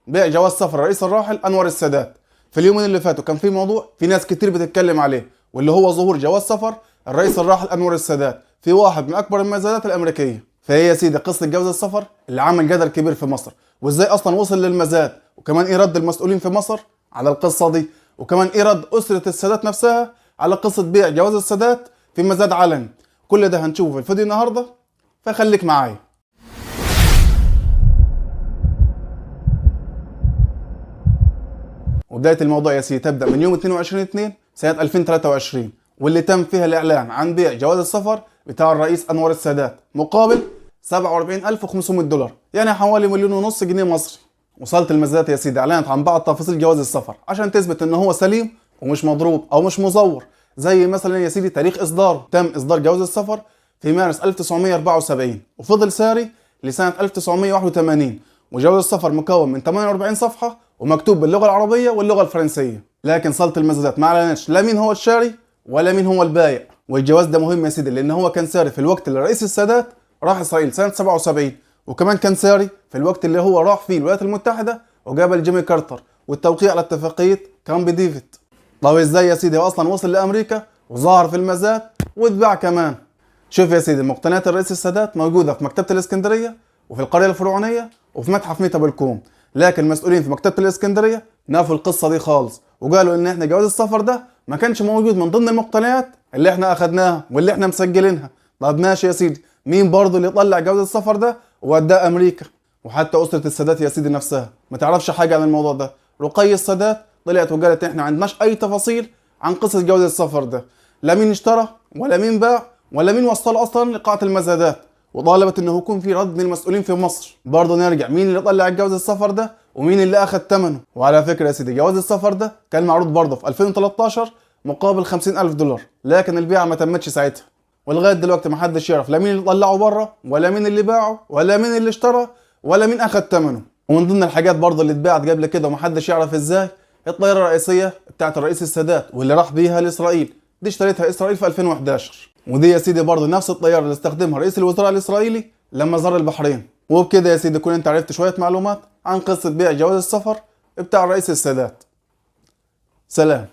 بيع جواز سفر الرئيس الراحل انور السادات. في اليومين اللي فاتوا كان في موضوع في ناس كتير بتتكلم عليه، واللي هو ظهور جواز سفر الرئيس الراحل انور السادات في واحد من اكبر المزادات الامريكية. فهي يا سيدي قصة جواز السفر اللي عمل جدل كبير في مصر، وازاي اصلا وصل للمزاد، وكمان ايه رد المسؤولين في مصر على القصة دي، وكمان ايه رد اسره السادات نفسها على قصة بيع جواز السادات في مزاد علني. كل ده هنشوفه في الفيديو النهارده، فخليك معايا. وبداية الموضوع يا سيدي تبدأ من يوم 22/2 سنة 2023، واللي تم فيها الإعلان عن بيع جواز السفر بتاع الرئيس أنور السادات مقابل 47,500 دولار، يعني حوالي 1.5 مليون جنيه مصري. وصلت المزادات يا سيدي أعلنت عن بعض تفاصيل جواز السفر عشان تثبت إن هو سليم ومش مضروب أو مش مزور، زي مثلا يا سيدي تاريخ إصداره. تم إصدار جواز السفر في مارس 1974 وفضل ساري لسنة 1981، وجواز السفر مكون من 48 صفحة ومكتوب باللغة العربية واللغة الفرنسية. لكن صالة المزادات ما اعلنتش لا مين هو الشاري ولا مين هو البايع. والجواز ده مهم يا سيدي لان هو كان ساري في الوقت اللي رئيس السادات راح اسرائيل سنة 77، وكمان كان ساري في الوقت اللي هو راح فيه الولايات المتحدة وقابل جيمي كارتر والتوقيع على اتفاقية كامب ديفيد. طب ازاي يا سيدي هو اصلا وصل لامريكا وظهر في المزاد واتباع كمان؟ شوف يا سيدي، مقتنيات الرئيس السادات موجودة في مكتبة الاسكندرية وفي القرية الفرعونية وفي متحف ميت ابو الكوم، لكن المسؤولين في مكتبة الاسكندرية نفوا القصة دي خالص وقالوا ان احنا جواز السفر ده ما كانش موجود من ضمن المقتنيات اللي احنا اخدناها واللي احنا مسجلينها. طب ماشي يا سيدي، مين برضه اللي طلع جواز السفر ده ووداه امريكا؟ وحتى اسرة السادات يا سيدي نفسها ما تعرفش حاجة عن الموضوع ده. رقي السادات طلعت وقالت احنا ما عندناش اي تفاصيل عن قصة جواز السفر ده، لا مين اشترى ولا مين باع ولا مين وصله اصلا لقاعة المزادات، وطالبت انه يكون في رد من المسؤولين في مصر. برضه نرجع مين اللي طلع جواز السفر ده ومين اللي اخذ ثمنه. وعلى فكرة يا سيدي جواز السفر ده كان معروض برضه في 2013 مقابل 50,000 دولار، لكن البيعة ما تمتش ساعتها، ولغاية دلوقتي ما حدش يعرف لا مين اللي طلعه بره ولا مين اللي باعه ولا مين اللي اشترى ولا مين اخذ ثمنه. ومن ضمن الحاجات برضه اللي اتباعت قبل كده ومحدش يعرف ازاي، الطائرة الرئيسية بتاعت الرئيس السادات واللي راح بيها لاسرائيل، دي اشتريتها اسرائيل في 2011، ودي يا سيدي برضه نفس الطيارة اللي استخدمها رئيس الوزراء الاسرائيلي لما زار البحرين. وبكده يا سيدي كون انت عرفت شوية معلومات عن قصة بيع جواز السفر بتاع الرئيس السادات. سلام.